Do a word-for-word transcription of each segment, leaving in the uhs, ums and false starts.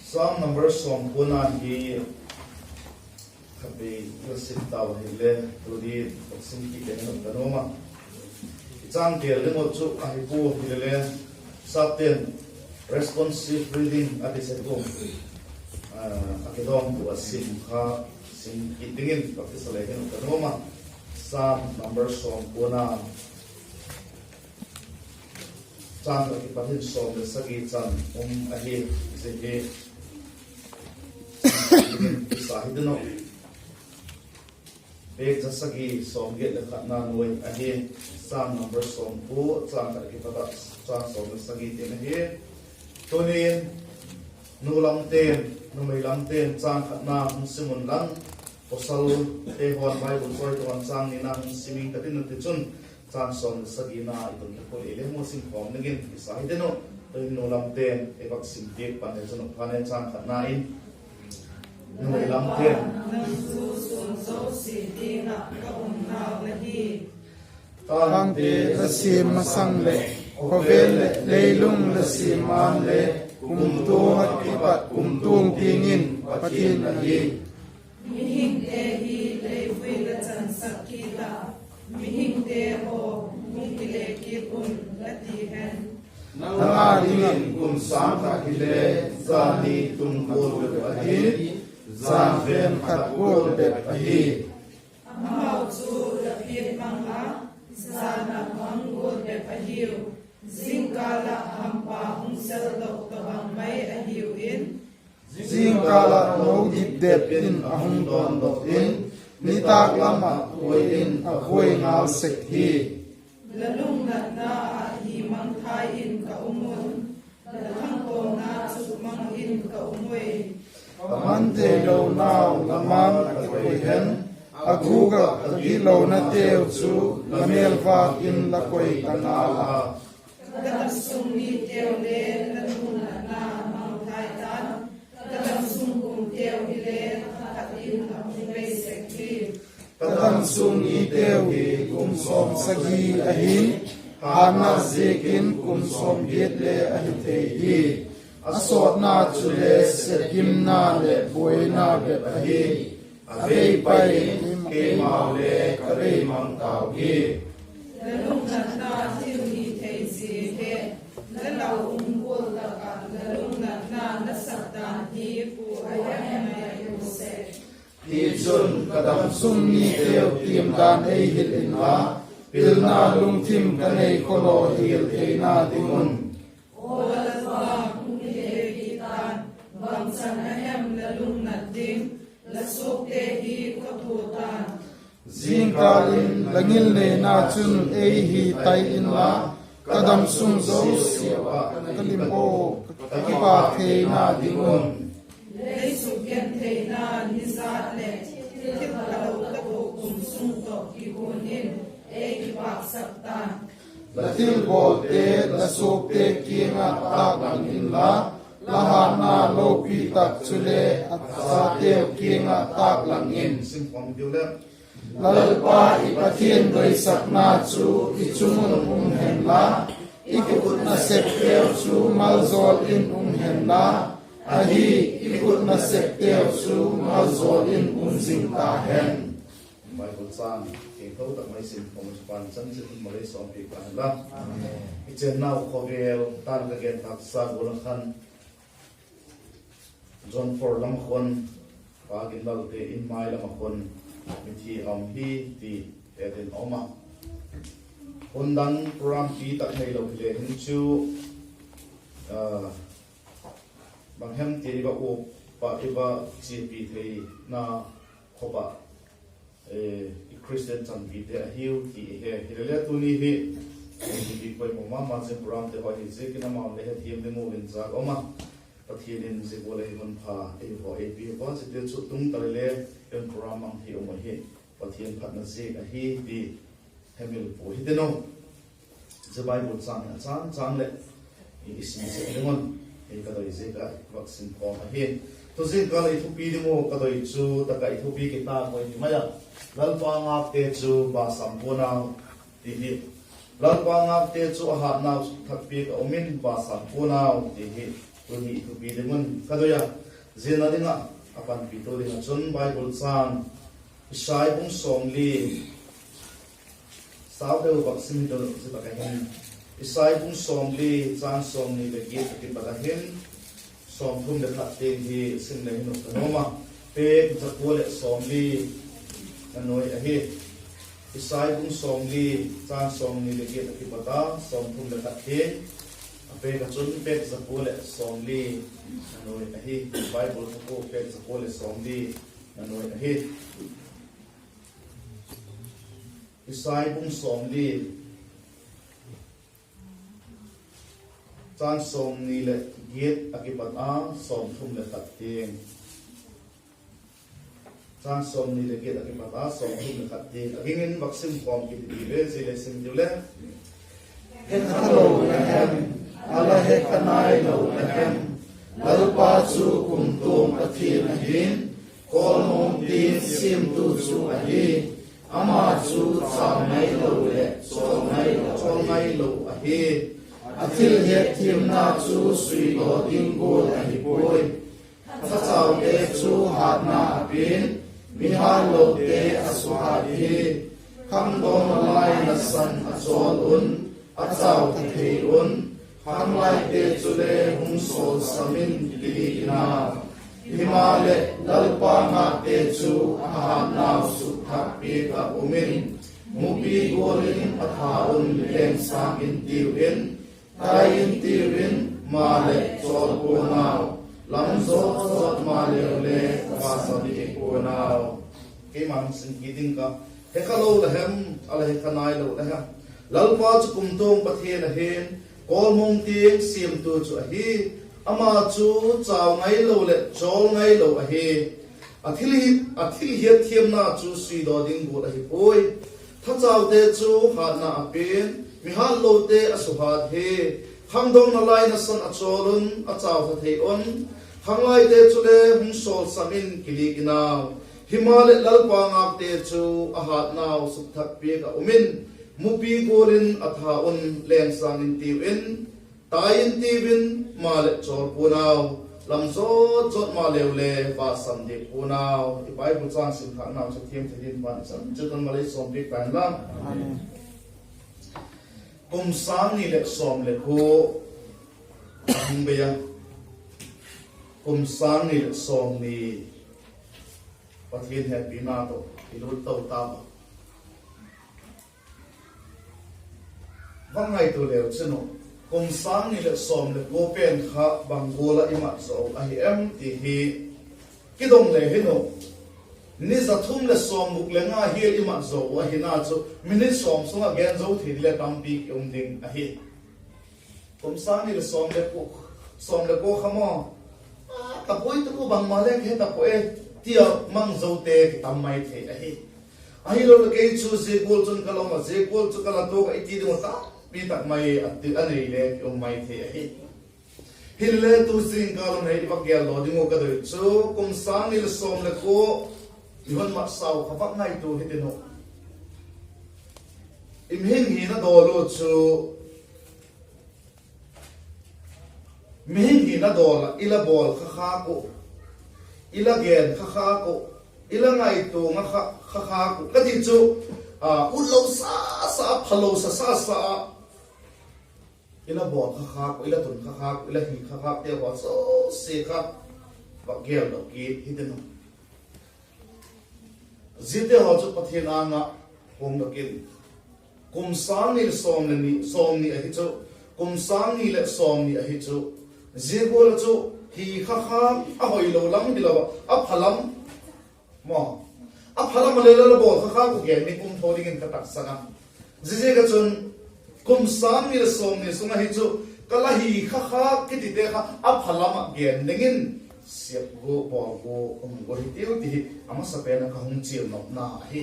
Psalm number sawmkuana hi khatvei ka sim tau ahile, tuni ka sim kit ding in ka nuam a. I châng tel ding uh chu ahi pua hilele, sapte'n responsive reading a ti sek u, a kidawngtu a sim kha sim kit dingin practice a lei ding uh ka nuam a. Psalm number sawmkuana, châng khat kipat in sawm le sagi chan um ahi. Zia hi kisa hi ding uh. Page za sagi sawmgiat leh khatna nuai ahi. Psalm number sawmkua, châng khat kipat ah châng sawm le sagi tiang ahi. Tunin nu lamte'n, numei lamte'n châng khatna hung sim unlang, pawsalte hawn Bible chawitu hawn châng nina hung sim ing ka tin uh, tichun châng sawm le sagina i tun thak ua leh le hung sim khawm dingin kisa hi ding uh. Tunin nu lamte'n ei vak sim piak pan le chun, pha ne, châng khatna in numei lamte'n, Nang chu sun zosia tiang ah ka umnau la hi. Tângte la siam masang leh, khawvel leh leilung la siam man le, kumtuang ah kipat kumtuang tiang in Pathian la hi. Mihingte hi leivui la chansak kit a, mihingte haw, hung kile kit un, la ti hen. Nang â dingin kum sâng khat hile, zani tum gual bep ahi, jan ven khat gual bep ahi. Amau chu la pian mang a, jan ah mang gual bep ahiu. Zingkâl ah hampa hung seldok tawhbang mai ahiu in, zingkâl ah no dipdep in a hung dawndok in, nitâk lam ah tuai in a vuai ngal sek hi. La lungnatna ah hi mangthai in ka um un, la thangtawna chu mang in ka um ui. Ka man theilonau la man ah kikoi hen, a gûk ah ka gitlonateu chu la mêlvâk in la koi ta ngal a. Ka damsung miteu le la lungnatna mangthai ta'n, ka damsung kumteu hile thakhat in a hung vei sek hi. Ka damsung miteu hi kum sawmsagi ahi, hâtna ziakin kum sawmgiat le ahi thei hi. A sawtna chule sepgimna leh buaina bep ahi. A vei pai in, keimau le ka vei mang tau hi. La lungnatna thil hithei zia he, la lau um gual tak ah la lungnatna la sak dan hi kua a hem ngai u sek. Tichun, ka damsung miteu tiam dan ei hil inla, pilna lungthim ka nei khawlaw hil theina ding un. Aw Lalpa, hung kile kit tan, bangchan a hem la lungnat ding, la suakte hi ka thua tan. Zingkâl in la ngilneina chun ei hi tai inla, ka damsung zosiau ah ka lim aw, ka kipâk theina ding un. Lei sukgentheina nizat leh thil phalo ka tuak kum sung tawh kiguan in ei kipâksak tan. La thilbawlte la suakte kiang ah tâklang inla, la hâtna lopi tak chule a chateu kiang ah tâklang in. Lalpa i Pathian doisakna chu i chung un um henla, i khut nasepteu chu maljawl in um henla, ahi, i khut nasepteu chu maljawl in um zing ta hen. Bible châng thiangtho tak mai sim khawm chu pan chan chin malei sawmpi ka hen la. I chennau khawvel tan ka gen taksa gual a khan, John four lam a khun, Pa ginlalte in mai lam a khun mithi a um hi ti hethiam in a um a. Hun dang program pi tak neilo hile hin chu, bang hem ti i va uap ah i va chiapi theina khop ah i Christian chanpite ahiu ti i he. Hilele tuni hi, i bik poimaw ma ma zing programte haw hi ziakin amau le hethiam ding ua inzak um a. Pathian in zia gual a hun pha ei haw ei pi ua, ziate chu tung ta lele, hun program mang thei um ahi. Pathian phatna ziak ahi ti hemil pua hi tin u. Zia Bible châng hi a châng châng leh i sim sek ding un, ei ka doi ziak ah vak sim khawm ahi. Tu zingkal i thupi ding ua ka doi chu, tak ah i thupi kit ta mai ni mai a, Lalpa ngâkte chu basam pua'n au, ti hi. Lalpa ngâkte chu a hâtnau sukthak piak ah um in basam pua'n au, ti hi. Tuni thupi ding un ka doi a, zia na ding ah a panpitu ding ah chun Bible chang Isai bung sawmli, sauteu vak sim i ding uh zia tak ah hin, Isai bung sawmli, chang sawmni leh giat a kipat ah hin sawmthum leh khat tiang hi sim le hin uh ka nuam a, pêk za kua leh sawmli na nuai ahi. Isai bung sawmli, chang sawmni leh giat a kipat a sawmthum leh khat tiang, a pêk ah chun pêk za kua leh sawmli na nuai ahi. Bible thu pêk za kua leh sawmli na nuai ahi. Isai bung sawmli, chang sawmni leh giat a kipat a sawmthum leh khat tiang. Chang sawmni leh giat a kipat a sawmthum leh khat tiang a ging in vak sim khawm kit i ve, zia le sim diu le. He kha lo la hem, a la he kha nai lo la hem? Lalpa chu kumtuang Pathian ahi'n, kawlmawng tiang siamtu chu ahi. Ama chu chau ngai lo leh chawl ngai lo, chawl ngai lo ahi. A thil hetthiamna chu suidaw ding gual ahi puai. Thachaute chu hâtna a pia'n, mi hâtlote a suhat hi. Khangdawna lai nasan a chawl un, a chau tha thei un, khanglaite chule hung sawlsam in, ti in a. Himaleh, Lalpa ngâkte chu a hâtnau sukthak piak ah um in, mupi gual in a tha un leng sâng intiu in, tai intiu in, maleh chawl pua'n au, lam zawt zawt maleu le va sâng dik pua'n au. Keima'n sim kit ding ka, he kha lo la hem, a la he kha nai lo la hem? Lalpa chu kumtuang Pathian ahi'n, kawlmawng tiang siamtu chu ahi. Ama chu chau ngai lo leh chawl ngai lo ahi. A thil hi, a thil hetthiamna chu suidaw ding gual ahi puai. Thachaute chu hâtna a pia'n, mi hâtlote a suhat hi. Khangdawna lai nasan a chawl un, a chau tha thei un, khanglaite chule hung sawlsam in, kilik in au. Himaleh, Lalpa ngâkte chu a hâtnau sukthak piak ah um in, mupi gual in a tha un leng sâng intiu in, tai intiu in, maleh chawl pua'n au, lam zawt zawt maleu le va sâng dik pua'n au. I Bible chang sim thâknau chu thiam thei dingin pan i chan chu tan malei sawm piak ta inla. Kum sâng ni leh sawm leh kua a hung bei a, kum sâng ni leh sawmni Pathian hepina tawh i lut to ta a. Va ngaitua leu chun uh, kum sâng ni leh sawm leh kua pen kha bang gual ah i mat zo uh ahi em ti hi kidong le hin uh, ni za thum leh sawmguk leh nga hial i mat zo uh ahina chu, minute sawm sung ah gen zo thei le tampi ki um ding ahi. Kum sâng ni leh sawm leh kua, sawm leh kua kha maw, a, ka puai tu bangma le he ta puai, ti a mang zote ki tam mai thei ahi. Ahiloleh kei chu zia gual chun ka la um a, zia gual chu ka la tuak a i ti ding uh tampi tak mai a ti, a nei le ki um mai thei ahi. Hinle tu zingkal hun hi i va gel lo ding uh ka doi chu, kum sâng ni leh sawm leh kua i hun mat sau kha va ngaitua hitin uh. I mihing hina dawl uh chu, mihing hina dawl ah i la bawl kha khâk uh, i la gen kha khâk uh, i la ngaitua nga kha, kha khâk uh ka ti chu, a, utlo sa sa, phalo sa sa sa a, i la bawl kha khâk uh, i la tun kha khâk uh, i la hi kha khâkte haw zosia kha va gel lo kit hitin uh. Ziate haw chu Pathian âng ah hung dok in, kum sâng ni leh sawm leh ni, sawmni ahi chu, kum sâng ni leh sawmni ahi chu, zia gual ah chu hi kha khâk a hoilo lam hilo ah, a pha lam maw, a pha lam a le la bawl kha khâk uh gen ni kum tho dingin ka taksan a. Ziaziak ah chun, kum sâng ni leh sawmni sung ahi chu, ka la hi kha khâk kitite kha a pha lam ah gen dingin siap gua, bawl gua, um gua hitiu ti hi a masapen ah ka hung chial nopna ahi.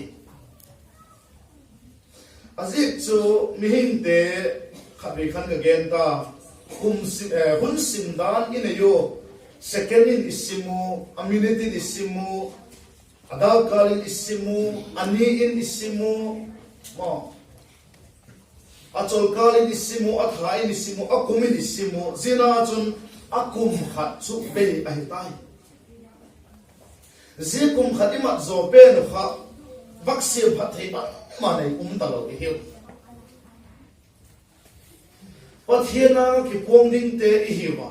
A ziak chu mihingte khatvei khan ka gen ta, kum sim, eh, hun sim dan i nei u, second in i sim u, a minute in i sim u, a dâlkâl in i sim u, a ni in i sim u, maw, a chawlkâl in i sim u, a tha in i sim u, a kum in i sim u, ziana chun a kum khat chu bei ahi tai. Zia kum khat i mat zaw pen uh kha vak siam phat thei bangma nei um talo i hiu. Pathian a kipuang dingte i hiu a,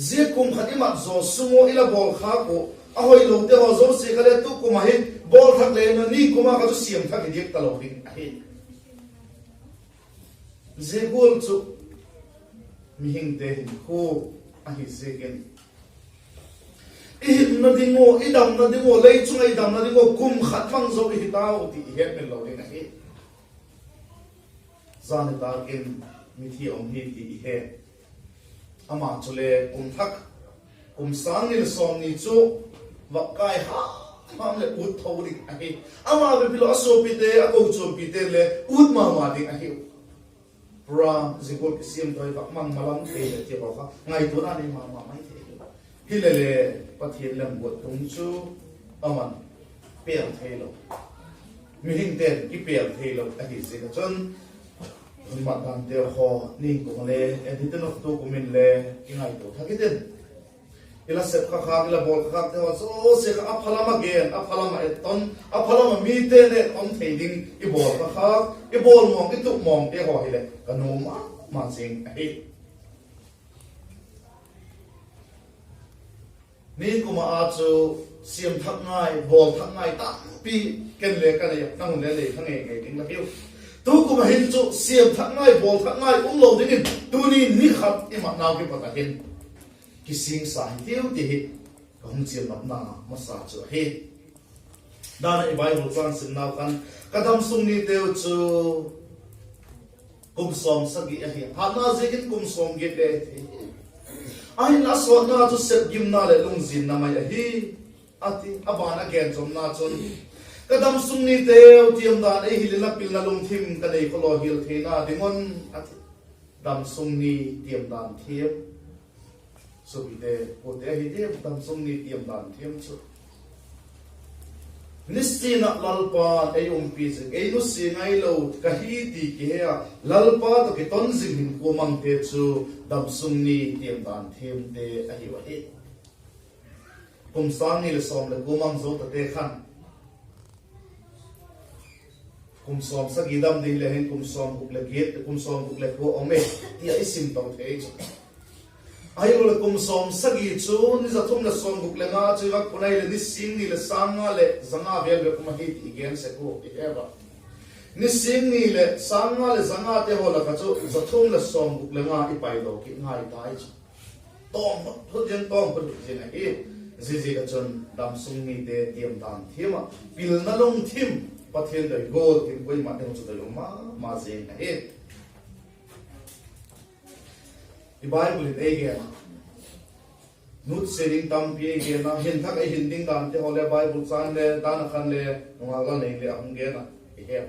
zia kum khat i mat zaw sung ua i la bawl khâk uh a hoilote haw zosia kha le tu kum ah hin bawl thak lena ni kum a kha chu siam thak hi diak talo ding ahi. Zia gual chu mihingte hinkhua ahi ziakin, i hinna ding ua, i damna ding ua, lei chung ah i damna ding ua kum khat mang zo i hi tau ti i hetmil lo ding ahi. Zan nitâk in mithi a um hi ti i he. Ama chule kum thak, kum sâng ni leh sawmni chu vak kai ham ham leh ut tho ding ahi. Ama bep hilo a suapite, a kochuampi ten le ut ma ma ding ahiu. Pura zia gual kisiam tawh i vak mang malam thei leh ti haw kha ngaituana nei ma ma mai thei. Hilele Pathian lemguat tung chu aman pêl theilo, mihingte'n kipêl theilo ahi ziak ah chun, hun mat dante haw ni kum ah le, en hitin, tu kum in le i ngaitua thak hitin. I la sep kha khâk, i la bawl kha khâkte haw zosia kha a phalam ah gen, a phalam ah etton, a phalam ah mite'n etton thei ding i bawl kha khâk, i bawl mawng, i tup mawngte haw hileh ka nuam ma ma zing ahi. Ni kum ah chu siam thak ngai, bawl thak ngai tampi ken le ka nei a, nang un le nei kha ngei ngei ding la hiu. Tu kum ah hin chu siam thak ngai, bawl thak ngai um lo dingin tuni ni khat i matnau kipat ah hin kisingsa hitiu ti hi ka hung chialnopna masa chu ahi. Dan ah i Bible châng simnau khan, ka damsung niteu chu kum sawmsagi ahi. Hatna ziakin kum sawmgiat le thei. Ahinla a sawtna chu sepgimna leh lungzinna mai ahi, a ti. A ban a gen chomna chun, ka damsung niteu tiamdan ei hil in la, pilna lungthim ka nei khawlaw hial theina ding un, a ti. Damsung ni tiamdan thiam. Suapite, kuate ahi diam damsung ni tiamdan thiam chu? Nisin ah Lalpa'n ei umpi zing, ei nusia ngailo ka hi ti kihe a, Lalpa tawh kiton zing hinkhua mangte chu damsung ni tiamdan thiamte ahiu ahi. Kum sâng ni leh sawm leh kua mang zo tate khan, kum sawmsagi dam ding le hin kum sawmguk leh giat, kum sawmguk leh kua um e, ti a i sim to thei chu. Ahiloleh kum sawmsagi chu ni za thum leh sawmguk leh nga chu i vak pun ahileh nising ni leh sâng nga leh za nga vel bep um ahi ti i gen sek ua i he a. Nising ni leh sâng nga leh za ngate haw lak ah chu za thum leh sawmguk leh nga i pailo kit ngai tai chu. Tawm phut zing, tawm phut zing ahi. Ziaziak ah chun damsung nite tiamdan thiam ah, pilna lungthim, Pathian doi gual in kuama ding chu doi um ma ma zing ahi. I Bible in ei gen a, nutsia ding tampi ei gen a, hin thak ei hin ding dante haw le Bible châng le dan ah khan le nungak Lalnei le a hung gen a, i he.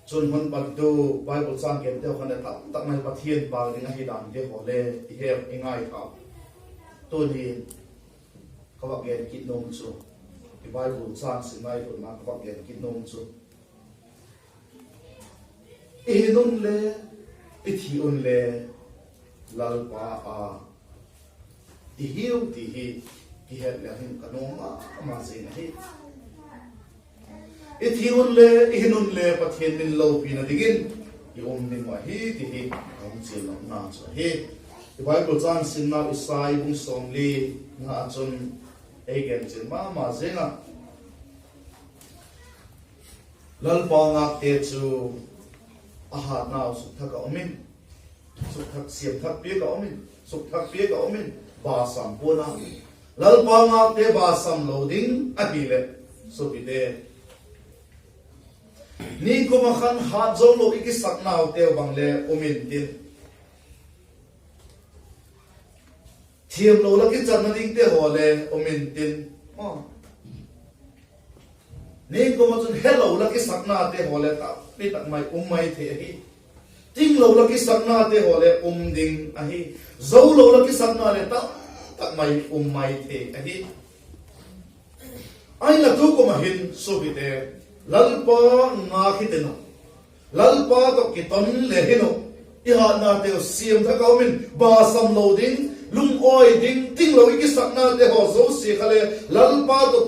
Chun hun pantu Bible châng gente haw khan le tamtak mai Pathian pâk ding ahi dante haw le i he, i ngai tau. Tuni ka vak gen kit nuam chu, i Bible châng sim nai tuna ka vak gen kit nuam chu, i hin un le, i thi un le, Lalpa a i hiu ti hi kihet le hin ka nuam ma ma zing ahi. I thi un le, i hin un le Pathian min lopina dingin i um ding uh ahi ti hi ka hung chialnopna chu ahi. I Bible châng simnau Isai bung sawmli na ah chun ei gen chian ma ma zing a, Lalpa ngâkte chu a hâtnau sukthak ah um in, sukthak, siam thak piak ah um in, sukthak piak ah um in, basam pua'n a, Lalpa ngâkte basam lo ding ahileh, suapite, ni kum ah khan hât zo lo i kisaknauteu bang le um intin, thiamlo la kichanna dingte haw le um intin, ni kum ah chun helo la kisaknate haw le tampi tak mai um mai thei ahi. Tinglo la kisaknate haw le um ding ahi. Zo lo la kisakna le tamtak mai um mai thei ahi. Ahinla tu kum ah hin suapite, Lalpa ngâk hitin uh, Lalpa tawh kiton le hin uh, I hatnateu siam thak a um in, basam lo ding, lungawi ding, tinglo i kisaknate haw zosia kha le Lalpa tawh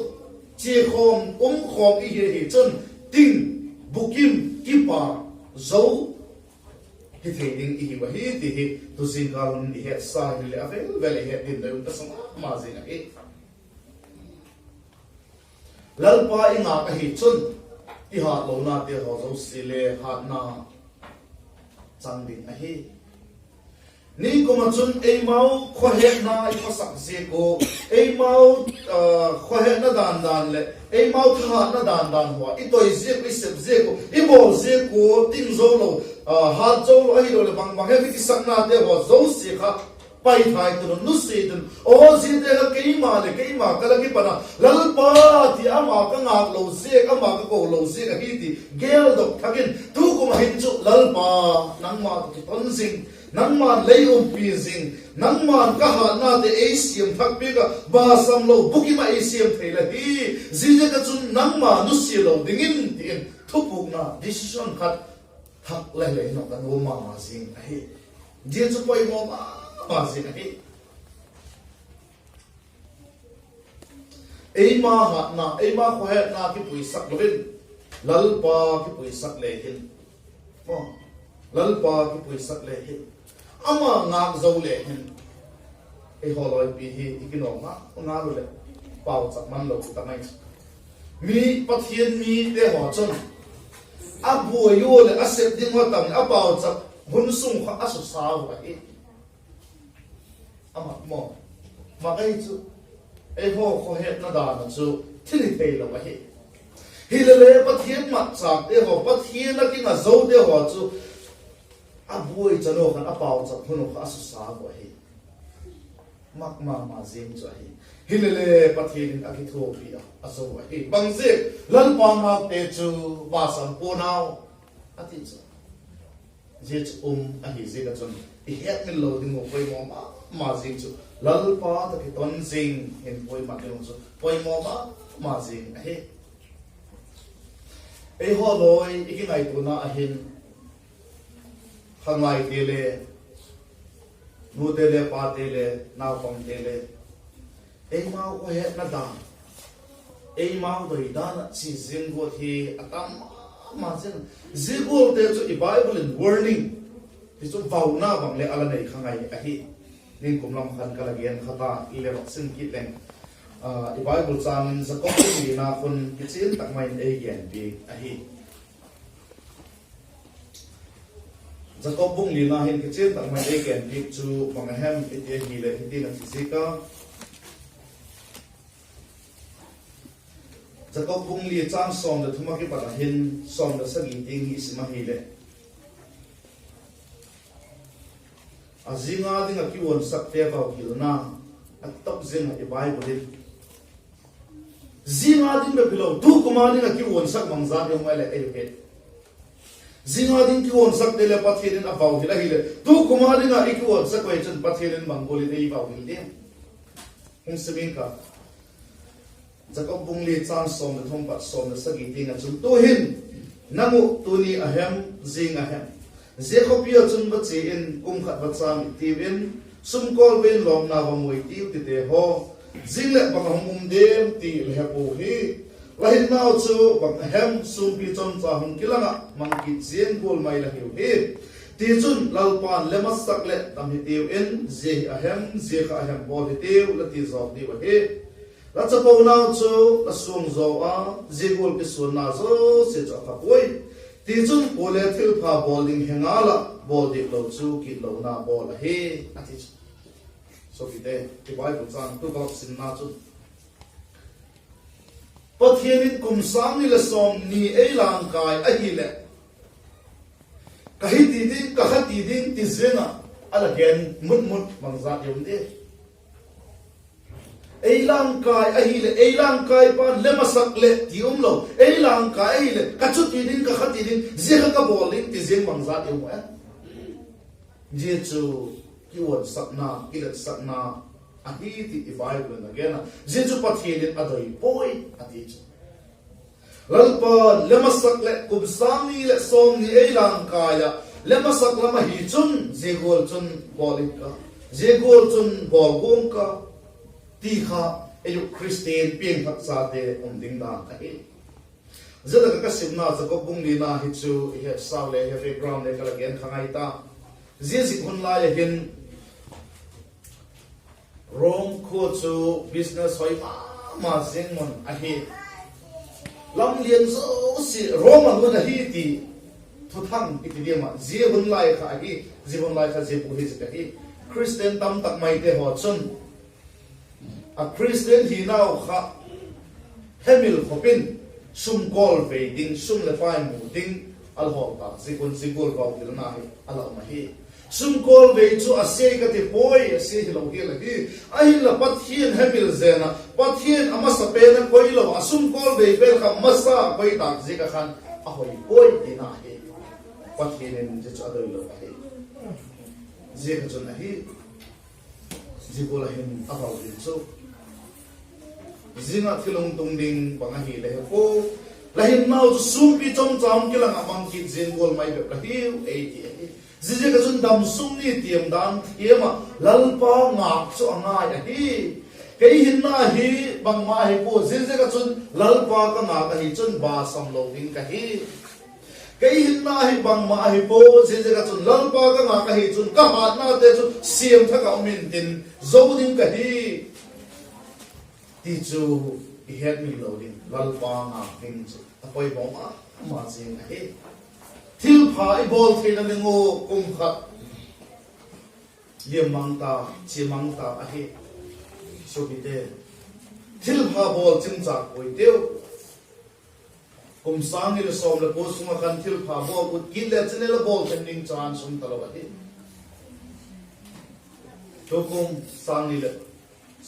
chia khawm, um khawm i hi ahi chun, ting, bukim, kipak zo hi thei ding i hiu ahi ti hi tu zingkal hun i hetsa hileh a vel vel i het ding deu ka sa ma ma zing ahi. Lalpa i ngak ahi chun, i hatlonate haw zosia le hatna chang ding ahi. Nikum ah chun eimau khawhetna i khawsak ziak ua, eimau khawhetna dan dan leh eimau thahatna dan dan haw i toi ziak ua, i sep ziak ua, i bawl ziak ua ting zo lo, hat zo lo, ahiloleh bang bang hem i kisaknate haw zosia kha paithai tun un, nusia tun un, aw ziate kha keima leh keima ka la kipan a, Lalpa, ti ama ka ngak lo ziak, ama ka ko lo ziak ahi ti geldok thak in, tukum ah hin chu Lalpa, nangma tawh kiton zing, nangma'n lei umpi zing, nangma'n ka hatnate ei siam thak piak ah, basam lo bukim ah ei siam thei la hi, ziaziak ah chun nangma nusia lo dingin, ti in thupukna decision khat thak lai lei nop ka nuam ma ma zing ahi. Zia chu poimaw ma ma zing ahi. Eima hatna, eima khawhetna kipuisak lo in, Lalpa kipuisak le hin, Lalpa kipuisak le hin, ama ngak zo le hin, eihaw lawipi hi i kinawm ngal ngal u leh pauchap man lo ta mai. Mi, Pathian mite haw chun a buai ua leh a sep ding ua tam leh a pauchap hun sung kha a susa u ahi. Ama maw, mak ahi chu, eihaw khawhetna dan ah chu thil hi theilo ahi. Hilele Pathian matchâkte haw, Pathian a kinga zote haw chu a buai chan u khan a pauchap hun u kha a susa u ahi. Mak ma ma zing chu ahi. Hilele Pathian in a kithuapi a, a zo ahi. Bangziak? Lalpa ngakte chu basam pua'n au, a ti chu. Zia chu um ahi ziak ah chun i hetmil lo ding uh poimaw ma ma zing chu, Lalpa tawh kiton zing in poimaw ding uh chu poimaw ma ma zing ahi. Eihaw lawi i kingaituana ah hin, khanglai te le, nute le pate le, naupangte le, eimau khawhetna dan, eimau doi dan ah chia ziang guat hi a tam ma ma zing. Zia gualte chu i Bible in warning, ti chu vauna bang leh a la nei kha ngai ahi. Ningkum lam khan ka la gen kha ta, i le vak sim kit leng, i Bible châng in Jakob bung lina khun kichian tak mai in ei gen piak ahi. Jakob bung lina hin kichian tak mai ei gen piak chu bang a hem i ti ahileh, hitin a ti ziak a, Jakob bung li châng sawm leh thum ah kipat a hin sawm leh sagi tiang i sim ahileh, a zing a ding ah kiuansakte vauhilna, a top ziang ah i Bible in, zing a ding bep hilo, tukum a ding ah kiuansak bangzat i um a leh ei he. Zing a ding kiuansakte le Pathian in a vauhil ahileh, tukum a ding ah i kiuansak uh chun Pathian in bang gual in ei vauhil diam? Hung sim ing ka. Jakob bung li châng sawm leh thum pat sawm leh sagi tiang ah chun, tu'hin nang uh tuni a hem, zing a hem, zia khawpi ah chun va chia in, kum khat va châm i tiu in, sumkawlve'n lawkna va mu i tiu tite haw, zing leh bang a hung um diam ti la he puau hi. La hinnau chu bang a hem, sûmpi chomcha hung kilang ah mang kit ziang gual mai la hiu hi. Tichun, Lalpa'n, lem a sak leh dam hitiu in, zia hi a hem, zia kha a hem bawl hitiu, la ti zawk diu ahi. La chaponau chu la suang zaw a, zia gual kisuanna zosia chu a pha puai. Tichun, kuale thilpha bawl ding he ngal ah, bawl diak lo chu gitlona bawl ahi, a ti chu. Suapite, i Bible châng tu ka vak simna chun, Pathian in kum sâng ni leh sawmni ei langkai ahileh, ka hi ti ding, ka kha ti ding ti ziang ah a la gen mut mut bangzat i um diam? Ei langkai ahileh, ei langkaipa'n lem a sak leh ti um lo, ei langkai ahileh ka chu ti ding, ka kha ti ding, zia kha ka bawl ding ti ziang bangzat i um em? Zia chu kiuansakna, kiletsakna ahi ti i Bible in a gen a, zia chu Pathian in a doi puai a ti chu. Lalpa'n lem a sak leh kum sâng ni leh sawmni ei langkai ah, le masak lam ahi chun zia gual chun bawl ing ka, zia gual chun bawl guang ka, ti kha ei uh Khristian piangthakchate um ding dan ahi. Zia tak ah ka simna Jakob bung lina hi chu i hetsau le he background le ka la gen kha ngai ta. Zia zik hun lai a hin Rom khua chu business hoi ma ma ziang mun ahi. Lam lian zosia Rom a lut ahi ti thuthang i ti diam ah, zia hun lai kha ahi, zia hun lai kha zia bu hi zik ahi. Khristian tam tak maite haw chun a Khristian hinau kha hemil khop in sumkawlvei ding, sum leh pai mu ding a la hawl tâk ziak un zia gual vauvilna hi a la um ahi. Sumkawlvei chu a sia ka ti puai, a sia hilo hial ahi. Ahinla Pathian hemil zen ah, Pathian a masapen a koi lo ah, a sumkawlvei pen kha masa koi tâk ziak ah khan a hoi puai tina ahi. Pathian in zia chu a doi lo ahi. Zia kha chun ahi, zia gual a hin a vau ding chu, zing ah thil hung tung ding bang ahi le he pua, la hinnau chu sûmpi chomcha hung kilang ah mang kit zing gual mai bep la hiu ei ti ahi. Ziaziak ah chun damsung ni tiam dan thiam ah Lalpa ngâk chu a ngai ahi. Kei hinna hi bangma ahi pua, ziaziak ah chun Lalpa ka ngâk ahi chun basam lo ding ka hi. Kei hinna hi bangma ahi pua, ziaziak ah chun Lalpa ka ngâk ahi chun ka hâtnate chu siam thak ah um intin zo ding ka hi, ti chu i hetmil lo ding. Lalpa ngâk ding chu a poimaw ma ma zing ahi. Thilpha i bawl theina ding uh kum khat liam mang ta, chia mang ta ahi. Suapite, thilpha bawl chimchâk puai tiu. Kum sâng ni leh sawm leh kua sung ah khan thilpha bawl ut kit le chin le la bawl thei ding chance um talo ahi. Tukum sâng ni leh,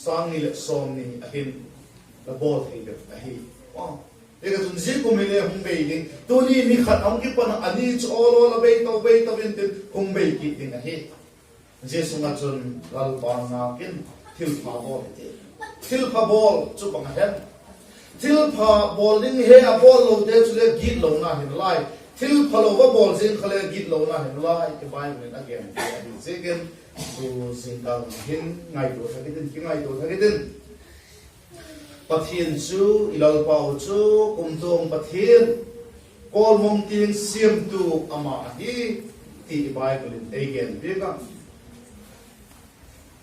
sâng ni leh sawmni a hin la bawl thei deu ahi. Ziaziak ah chun zia kum hi le hung bei ding, tuni ni khat a hung kipan ah a ni chu awl awl a bei to bei to intin hung bei kit ding ahi. Zia sung ah chun Lalpa ngâk in thilpha bawl hi ti. Thilpha bawl chu bang a hem? Thilpha bawl ding he a bawl lote chule gitlona hi nalai. Thilphalo va bawl zing kha le gitlona hi nalai, i Bible in a gen ahi ziakin, tu zingkal hin ngaitua thak i tin, kingaitua thak i tin. Pathian chu, i Lalpau chu kumtuang Pathian, kawlmong tiang siamtu ama ahi, ti i Bible in ei gen piak a.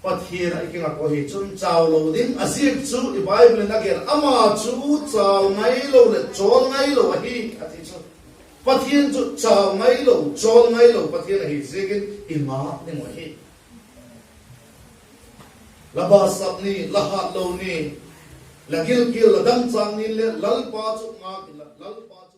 Pathian ah i kingak uh hi chun chau lo ding a ziak chu i Bible in a gen, ama chu chau ngailo leh chawl ngailo ahi a ti chu. Pathian chu chau ngailo, chawl ngailo Pathian ahi ziakin i ngâk ding uh ahi. La basap ni, la hâtlo ni, la gilkial, la dangchâk ni leh Lalpa chu ngâk inla, Lalpa